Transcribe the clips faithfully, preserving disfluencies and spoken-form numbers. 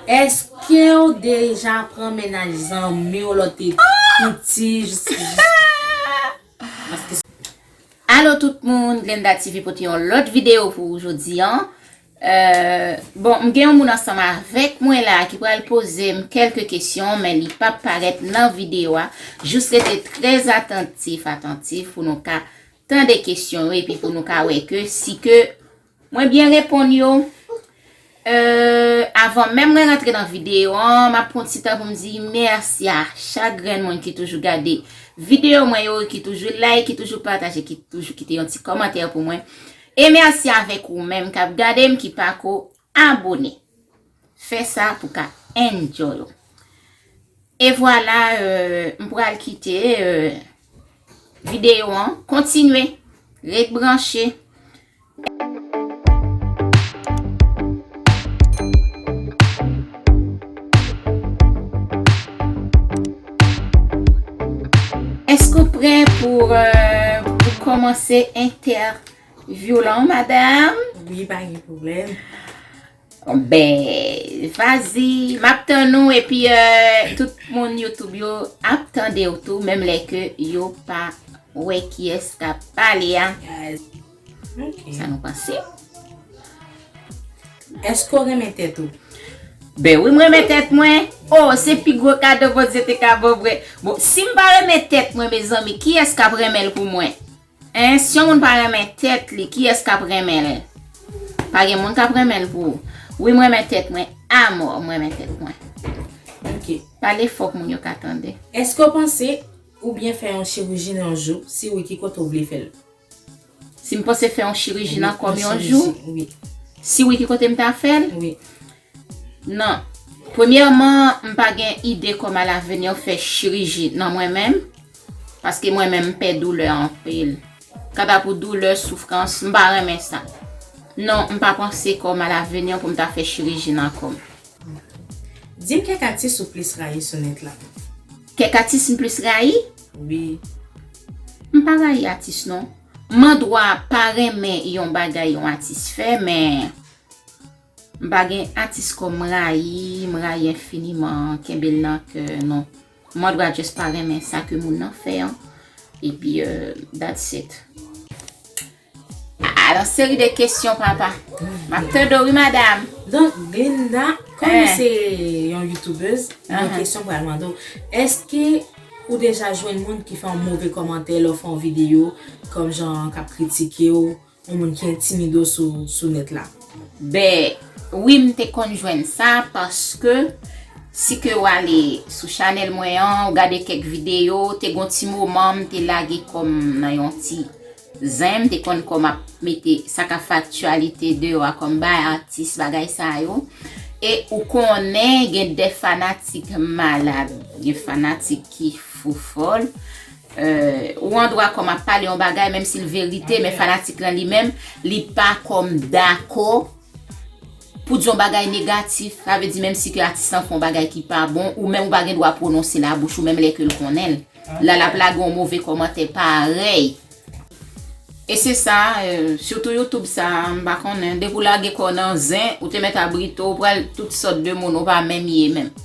Èske w deja pran mennaj zanmi w lè w te piti? Jis, jis, paske Alo tout moun, Glenda T V pote yon lòt videyo pou ou jodi an. Euh, bon, m gen yon moun ansanm avèk mwen la ki pral poze m kèlke kesyon, men li p ap parèt nan videyo a. Jis rete trè atantif, atantif pou nou ka tande kesyon yo epi pou nou ka wè ke si ke mwen byen reponn yo. Euh, avan menm mwen rantre nan videyo an, m ap pran ti tan pou m di mèsi a chak grenn moun ki toujou gade videyo mwen yo, ki toujou like, ki toujou pataje, ki toujou kite yon ti kòmantè pou mwen. E mèsi avèk ou menm k ap gade m ki pako abone. Fè sa pou ka enjoy ou. E vwala, euh, m pral kite, euh, videyo an kontinye. Ret branche. Èske w prè pou, euh, pou kòmanse entèvyou la, madanm? Wi, pa gen pwoblèm. Ben, vazi, m ap tann ou, epi, euh, tout moun YouTube yo ap tande w tou, menm lè ke yo pa wè kiyès k ap pale a. Yes. Ok. Sa nou panse? Èske w renmen tèt ou? Ben wi, m renmen tèt mwen. Oh, se pi gwo kado Bondye te ka ban mwen. Bon, si m pa renmen tèt mwen, mezanmi, kiyès k ap renmen l pou mwen? Hein, si yon moun pa renmen tèt li, kiyès k ap renmen l? Pa gen moun k ap renmen l pou ou. Wi, m renmen tèt mwen. Amò, m renmen tèt mwen. Ok. Pale fò pou moun yo ka tande. Èske w panse ou byen fè yon chiriji nan yon jou? Si wi, ki kote w vle fè l? Si m panse fè yon chiriji nan kò m yon jou? Wi. Si wi, ki kote m ta fè l? Wi. Non. Premyèman, m pa gen ide kòm alavenir fè chiriji nan mwen menm, paske mwen menm m pè doulè anpil. Kanta pou doulè, soufrans, m pa renmen sa. Non, m pa panse kòm alavenir pou m ta fè chiriji nan kò m. Di m kèk atis ou plis rayi sou nèt la. Kèk atis m plis rayi? Wi. M pa rayi atis non. M andwa pa renmen yon bagay yon atis fè, men m pa gen atis kòm m rayi, m rayi enfiniman, kenbe l nan kè, non. M andwa just pa renmen sa ke moun nan fè an. Epi, euh, that's it. A, yon seri de kesyon, papa. M ap tande w, wi, madanm. Donk, Glenda, kòm ou se yon youtubèz, yon kesyon pral mande w. Èske ou deja jwenn moun ki fè yon move kòmantè lè w fè yon videyo, kòm jan k ap kritike w? Yon moun ki entimide w sou, sou nèt la? Ben, wi, m te konn jwenn sa, paske si ke w ale sou chanèl mwen an, ou gade kèk videyo, te gon ti moman m te lage kò m nan yon ti zen, m te konn kò m ap mete sa k ap fè aktyalite deyò a kòm bay atis, bagay sa yo. E ou konnen gen de fanatik malad, gen fanatik ki fou fòl. Euh, ou andwa kòm ap pale yon bagay, menm si l verite, men fanatik lan li menm, li pa kòm dakò pou di yon bagay negatif. Sa vle di, menm si ke atis lan fè yon bagay ki pa bon, ou menm ou pa gen dwa pwononse labouch ou, menm lè ke l konnen l. La, l ap lage yon move kòmantè parèy. E se sa, euh, sitou YouTube sa, m pa konnen, depi w lage kò w nan zen, ou te mèt abrite w, ou pral tout sòt de moun ou pa menm ye menm.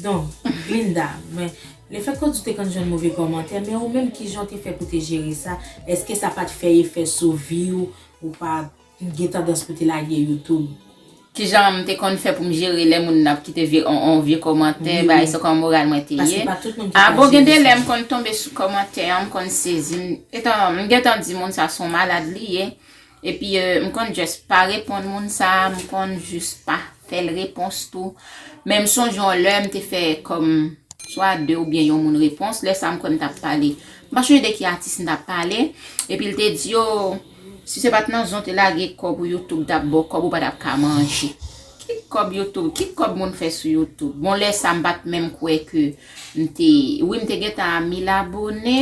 Donk, Glenda, men, lefètke w di w te konn jwenn move kòmantè, men ou menm, kijan w te fè pou te jere sa? Èske sa pa t fè efè sou vi w, ou pa gen tandans pou te lage YouTube? Kijan m te konn fè pou m jere lè moun nan ap kite vye, on, on vye kòmantè, bagay sa, kòman moral mwen te ye? Paske pa tout moun ki ka jere sa. A bon, gen de lè m konn tonbe sou kòmantè an, m konn sezi, m, etan, m gentan di moun sa se yon malad li ye. Epi, euh, m konn just pa reponn moun sa, m konn jis pa fè l repons tou. Men m sonje yon lè m te fè kòm swa de oubyen yon moun repons, lè sa m kwè m t ap pale. M pa sonje de ki atis m t ap pale, epi l te di, o, si se pa t nan zen w te lage kò pou YouTube t ap ba w kòb, ou pa t ap ka manje. Ki kòb YouTube? Ki kòb moun fè sou YouTube? Bon, lè sa m pa t menm kwè ke m te, wi, m te gentan a mil abone.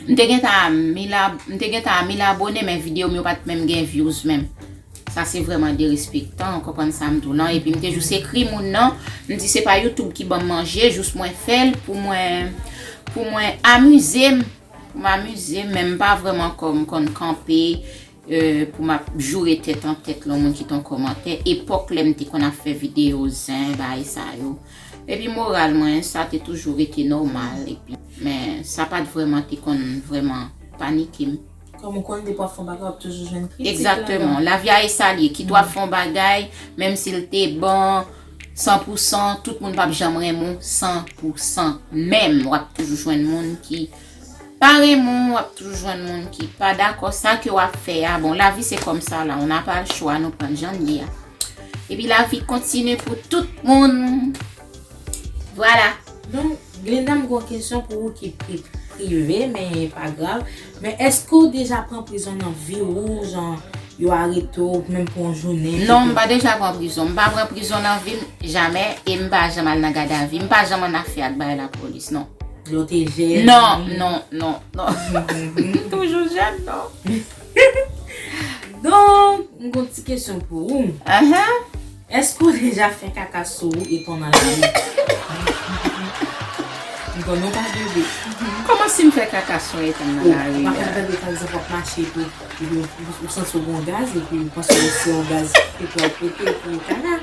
M te gentan a mil ab-, m te gentan a mil abone, men videyo m yo pa t menm gen views menm. Sa se vrèman derespektan, ou konprann sa m di w lan. Epi m te jis ekri moun nan, m di se pa YouTube ki ban m manje, jis mwen fè l pou mwen, pou mwen amize m, pou m amize m, men m pa vrèman kòm konn kanpe, euh, pou m ap joure tèt an tèt lè yon moun kite yon kòmantè. Epòk lè m te konn ap fè videyo zen, bagay sa yo. Epi moral mwen, sa te toujou rete nòmal. Epi, men sa pa t vrèman te konn vrèman panike m. Kòm ou konn, depi w ap fè yon bagay, w ap toujou jwenn kritik ladan. Egzakteman. Lavi a e sa l ye. Kit w ap fè yon bagay, menm si l te bon, san pou san, tout moun p ap janm renmen w san pou san. Menm, w ap toujou jwenn moun ki pa renmen w, w ap toujou jwenn moun ki pa dakò. Sa ke w ap fè a, bon, lavi se kòmsa la, on n'a pas le choix, nou pran l jan l ye a. Epi lavi kontinye pou tout moun. Vwala. Donk, Glenda, m gen yon kesyon pou ou ki pri- prive, men pa grav. Men èske w deja pran prizon nan vi w, jan yo arete w, menm pou yon jounen? Non, m pa deja pran prizon. M pa pran prizon nan vi m, jamè, e m pa janm al nan gadavi. M pa janm annafè ak bagay lapolis, non. Lè w te jèn? Non, non, non, non. M toujou jèn, non. Donk, m gen yon ti kesyon pou ou. Ahan. Èske w deja fè kaka sou ou etan w nan lari? M konnen w pa bebe. Kòman si m fè kaka sou mwen etan m nan lari? Ou pa konn tande, pa egzanp, w ap mache epi ou, ou santi w gen yon gaz epi ou panse se yon gaz ki pral pete epi ou kaka.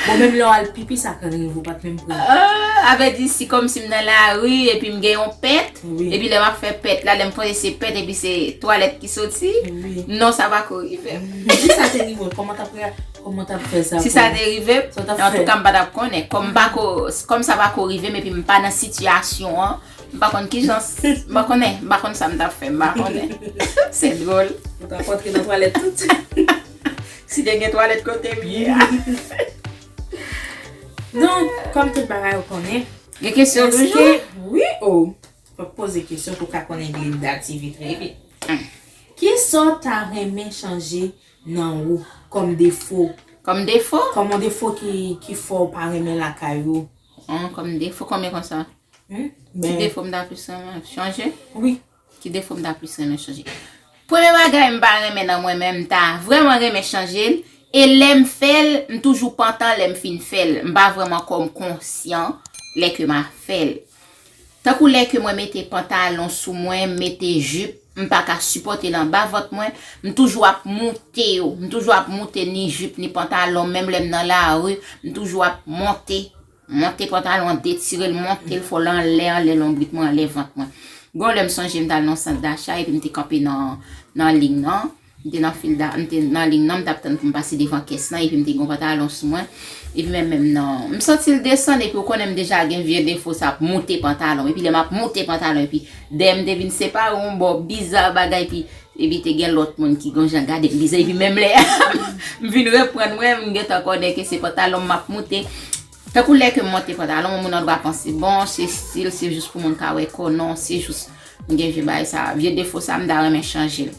Bon, menm lè w al pipi, sa konn rive, ou pa t menm prè. Ah, avè di, si kòmsi m nan lari epi m gen yon pèt, Wi. Epi lè m ap fè pèt la, lè m panse se pèt epi se twalèt ki soti. Wi. Non, sa pa ko rive m. Si sa te rive w, kòman w t ap rea- kòman w t ap fè sa? Si sa te rive m, Sa w t ap fè? Antouka, m pa t ap konnen. Kòm m pa ko, kòm sa pa ko rive m epi m pa nan sitiyasyon an, m pa konn kijan, m pa konnen, m pa konn sa m t ap fè, m pa konnen. Se dwòl. Ou t ap antre nan twalèt tout. Si te gen twalèt kote m ye a. Donk, kòm tout bagay ou konnen, Gen kesyon èske, toujou? Wi, o. Fòk poze kesyon pou ka konnen Glenda TV trè byen. Kisa w ta renmen chanje nan ou kòm defo? Kòm defo? Kòm yon defo ki, ki fè w pa renmen lakay ou? An, kòm defo, konbyen konsa? Hmm? Ki Ben, defo m ta plis renmen chanje? Wi. Ki defo m ta plis renmen chanje? Premye bagay m pa renmen nan mwen menm, m ta vrèman renmen chanje l. E lè m fè l, m toujou pantan lè m fin fè l. M pa vrèman kòm konsyan lè ke m a fè l. Tankou lè ke mwen mete pantalon sou mwen, m mete jip, m pa ka sipòte l anba vant mwen, m toujou ap moute yo. M toujou ap moute ni jip, ni pantalon, menm lè m nan lari, m toujou ap monte. Monte pantalon an, detire l, monte l, fò l anlè, anlè lonbrit mwen, anlè vant mwen. Gon lè m sonje m t al nan sant dacha epi m te kanpe nan, nan liy nan. M te nan fil da, m te nan liy nan, m t ap tann pou m pase devan kès lan, epi m te gen yon pantalon sou mwen. Epi menm, menm nan, m santi l desann, epi ou konnen m deja gen vye defo sa ap moute pantalon. Epi lè m ap moute pantalon, epi dèyè m te vin separe yon bò biza bagay, epi, epi te gen lòt moun ki gon jan gade m biza, epi menm lè a, m vin reprann mwen, m gentan konnen ke se pantalon m ap moute. Tankou lè ke m monte pantalon, moun an dwa panse, bon, se stil, se jis pou moun ka wè kò, non, se jis, m gen vye bagay sa, vye defo sa, m ta renmen chanje l.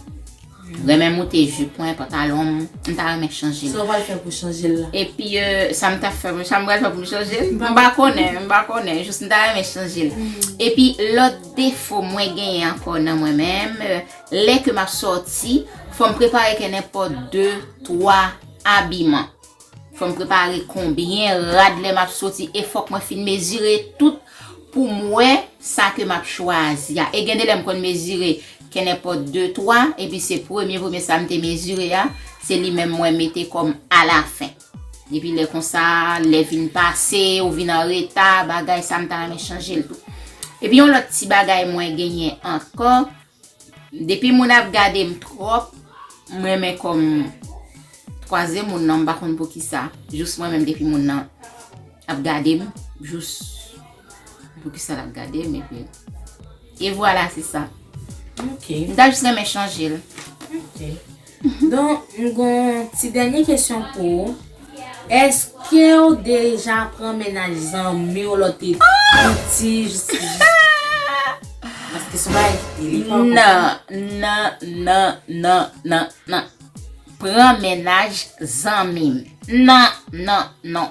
Renmen moute jip mwen, pantalon m, m ta renmen chanje l. Sa w pral fè pou chanje l la? Epi, euh, sa m ta fè, sa m pral fè pou m chanje l? M pa konnen, m pa konnen, jis m ta renmen chanje l. Epi, lòt defo mwen genyen ankò nan mwen menm, euh, lè ke m ap sòti, fò m prepare ke nenpòt de, twa abiman. Fò m prepare konbyen rad lè m ap soti e fòk mwen fin mezire tout pou m wè sa ke m ap chwazi a. E gen de lè m konn mezire ke nenpòt de, twa, epi se premye, premye sa m te mezire a, se li menm mwen mete kòm alafen. Epi lè konsa, lè vin pase, ou vin an reta, bagay sa m ta renmen chanje l tou. Epi yon lòt ti bagay mwen genyen ankò, depi moun ap gade m twòp, m renmen kòm kwaze moun nan, m pa konn poukisa. Jis mwen menm depi moun nan ap gade m, jis poukisa l ap gade m, epi, e vwala, se sa. Ok. M ta jis renmen chanje l. Ok. Donk, m gon ti dènye kesyon pou ou. Èske w deja pran mennaj zanmi w lè w te piti? Jis, jis. Paske se yon bagay ki delikan. Nan, nan, nan, nan, nan, nan. Pran mennaj zanmi m. Nan, nan, non.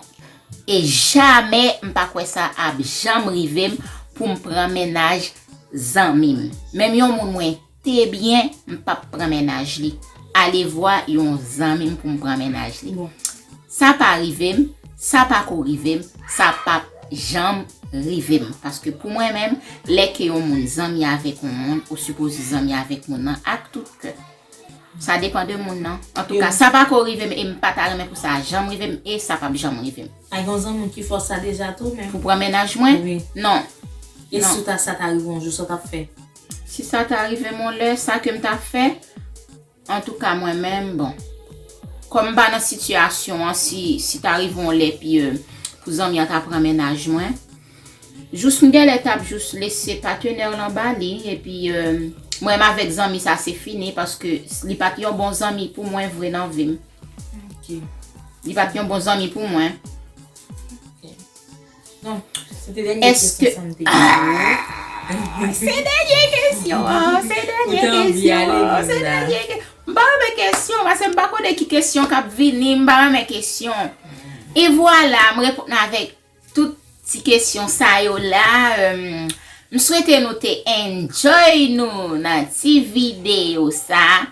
E jamè m pa kwè sa ap janm rive m pou m pran mennaj zanmi m. Menm yon moun mwen te byen, m p ap pran mennaj li. Alevwa yon zanmi m pou m pran mennaj li. Bon. Sa pa rive m, sa pa ko rive m, sa p ap janm rive m. Paske pou mwen menm, lè ke yon moun zanmi avèk yon moun, ou sipoze zanmi avèk moun nan ak tout kè. Sa depan de moun nan. Antouka, sa pa ko rive m e m pa ta renmen pou sa janm rive m e sa p ap janm rive m. A gen yon zanmi ki fè w sa deja tou menm. Pou pran mennaj mwen? Wi. Non. E Non. Si w ta sa ta rive yon jou, sa w t ap fè? Si sa ta rive m yon lè, sa ke m ta fè, antouka mwen menm, bon. Kòm m pa nan sitiyasyon an, si, si ta rive yon lè epi euh, pou zanmi an ta pran mennaj mwen, jous m genlè t ap jous lese patenè lan ba li, epi euh, mwen m avèk zanmi sa se fini, paske li pa t yon bon zanmi pou mwen vre nan vi m. Ok. Li pa t yon bon zanmi pou mwen. Ok. Donk, se te dènye Èske- kesyon sa m te gen pou ou. Se dènye kesyon an, se dènye Ou te anvi kesyon ale, an, se Linda. dènye kesyon. M pa renmen kesyon, paske m pa konnen ki kesyon k ap vini, m pa renmen kesyon. E vwala, m reponn avèk tout ti kesyon sa yo la. Euh, m swete nou te enjoy nou nan ti videyo sa.